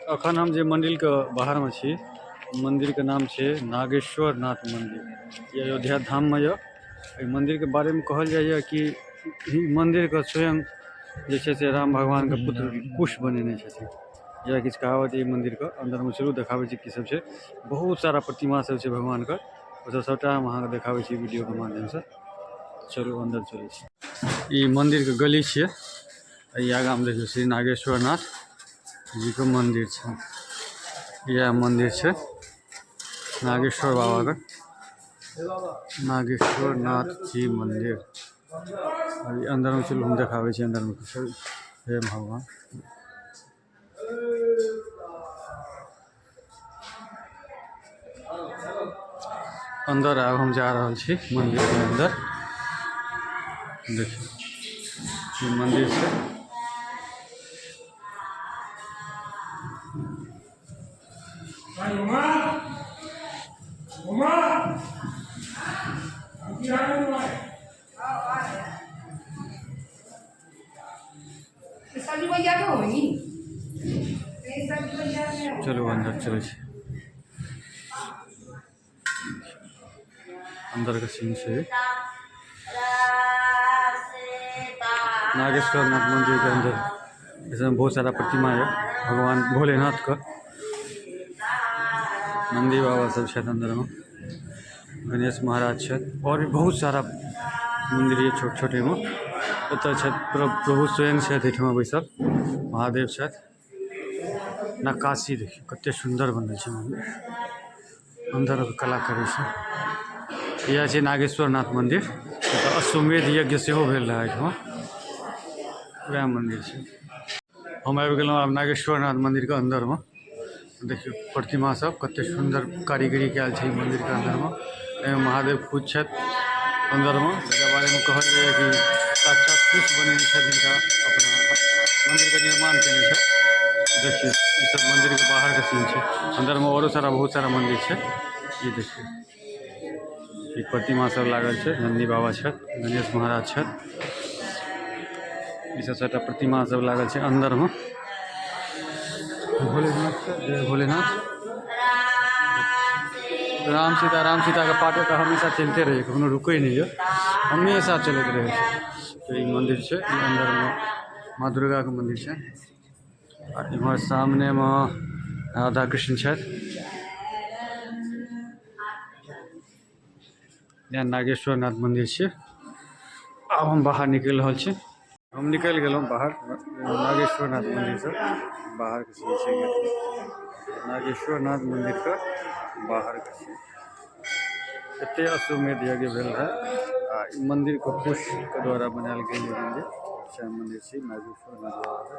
अखन हम जे मंदिरके बाहरमे छी, मंदिरके नाम छै नागेश्वर नाथ मंदिर। ई अयोध्या धाममे यऽ। एहि मंदिरके बारेमे कहल जाइए कि ई मंदिरके स्वयं जे छै से राम भगवानके पुत्र कुश बनेने छथिन। इएह किछु कहावत यऽ ई मंदिरके। अन्दरमे चलू देखाबै छी की सब छै। बहुत सारा प्रतिमा सब छै भगवानके, ओसब सबटा हम अहाँके देखाबै छी वीडियोके माध्यमसँ। चलू अन्दर चलै छी। ई मंदिरके गली छियै। एहि आगाँमे देखियौ श्री नागेश्वर नाथ जीके मन्दिर छै। इएह मन्दिर छै नागेश्वर बाबाके, नागेश्वर नाथ जी मन्दिर। अभी अन्दरमे चलू हम देखाबै छी अन्दरमे की छै। हे भगवान, अन्दर आब हम जा रहल छी मन्दिरके अन्दर। देखियौ ई मन्दिर छै। चलू अन्दर चलै छी। अन्दरके सीन छै नागेश्वर नाथ मन्दिरके अन्दर। इसमे बहुत सारा प्रतिमा यऽ भगवान भोलेनाथके। नन्दी बाबा सब छथि अन्दरमे, गणेश महाराज छथि आओर भी बहुत सारा मन्दिर यऽ छोट छोट एहिमे। एतऽ छथि प्रभु स्वयं छथि एहिठमा बैसल, महादेव छथि। नक्काशी देखियौ कते सुन्दर बनल छै मन्दिर, अन्दरके कलाकारी छै। इएह छै नागेश्वर नाथ मन्दिर। एतऽ अश्वमेध यज्ञ सेहो भेल रहै एहिठमा, वएह मन्दिर छै। हम आबि गेलहुँ आब नागेश्वर नाथ मन्दिरके अन्दरमे। देखियौ प्रतिमा सब कते सुन्दर कारीगरी कयल छै मन्दिरके अन्दरमे। एहिमे महादेव खुद छथि अन्दरमे, जकरा बारेमे कहल जाइए कि साक्षात कुश बनेने छथि, हिनका अपना मन्दिरके निर्माण केने छथि। देखियौ ई सब मन्दिरके बाहरके सीन छै। अन्दरमे औरो सारा बहुत सारा मन्दिर छै। ई देखियौ ई प्रतिमा सब लागल छै, नन्दी बाबा छथि, गणेश महाराज छथि। ई सब सबटा प्रतिमा सब लागल छै अन्दरमे। भोलेनाथ, जय भोलेनाथ। राम सीता, राम सीताके पाठ तऽ हमेशा चलिते रहै, कखनो रुकै नहि यऽ, हमेशा चलैत रहै छै। तऽ ई मन्दिर छै, ई अन्दरमे माँ दुर्गाके मन्दिर छै आ इम्हर सामनेमे राधा कृष्ण छथि। इएह नागेश्वर नाथ मन्दिर छियै। आब हम बाहर निकलि रहल छी। हम निकलि गेलहुँ बाहर नागेश्वर नाथ मन्दिरसँ। बाहरके सीन छै गेट, नागेश्वर नाथ मन्दिरके बाहरके सीन। एते अश्वमेध यज्ञ भेल रहै आ ई मन्दिरके पुष्पके द्वारा बनायल गेल ई मन्दिर। सएह मन्दिर छै नागेश्वर नाथ बाबाके।